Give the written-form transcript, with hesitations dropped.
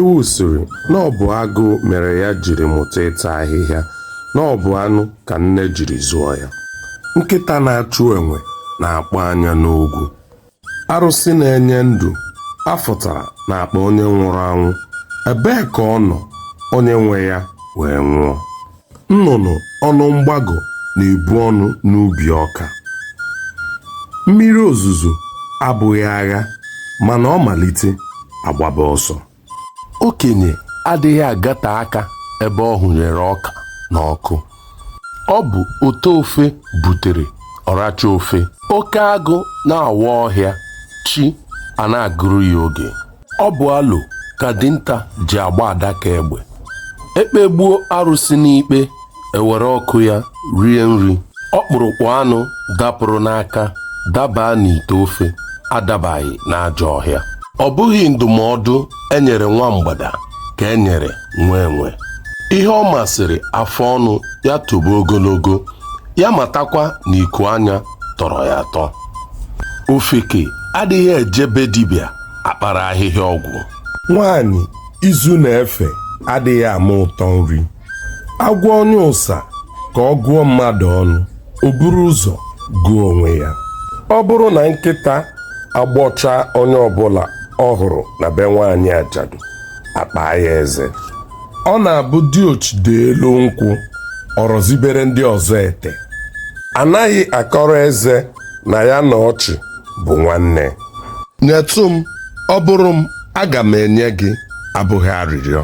Ewu sịrị na ọ bụ agụụ mere ya jiri mụta ịta ahịhịa, na ọ bụ anụ ka nne jiri zụọ ya. Nkịta na-achụ enwe na-akpọ anya n'ogwu. Arụsị na-enye ndụ a fụtara n'akpa onye nwụrụ anwụ, ebee ka ọ nọ onye nwe ya wee nwụọ? Nnụnụ ọnụ mgbagọ na-ebu ọnụ n'ubi ọka. Mmiri ozuzo abụghị agha mana ọ malite, a gbaba ọsọ. Okenye adịghị agate aka ebe ọ hụnyere ọka n'ọkụ. Ọ bụ ote ofe butere ọracha ofe. Oke agụ na-awa ọhịa, chi a na-agụrụ ya oge. Ọ bụ alo ka dinta ji agba adaka egbe. E kpegbuo arụsị n'ikpe, e were ọkụ ya rie nri. Ọkpụrụkpụ anụ dapụrụ n'aka dabaa n'ite ofe adabaghị n'ajọ ọhịa. Ọ bụghị ndụmọdụ e nyere nwa mgbada ka e nyere nwa enwe. Ihe ọ masịrị afụ ọnụ ya tobe ogologo, ya matakwa na iku anya tọrọ ya atọ. Ofeke adịghị eje be dibịa akpara ahịhịa ọgwụ. Nwaanyị izu na-efe adịghị ama ụtọ nri. A gwa onye ụsa ka ọ gụọ mmadụ ọnụ, o buru ụzọ gụọ onwe ya. Ọ bụrụ na nkịta agbọchaa onye ọbụla ọ hụrụ na be nwaanyị ajadu, a kpaa ya eze. Ọ na-abụ diochi daa elu nkwụ, ọ rọzibere ndị ọzọ ete. A naghị akọrọ eze na ya na ọchị bụ nwanne. Nyetụ m, ọ bụrụ m, aga m enye gị abụghị arịrịọ.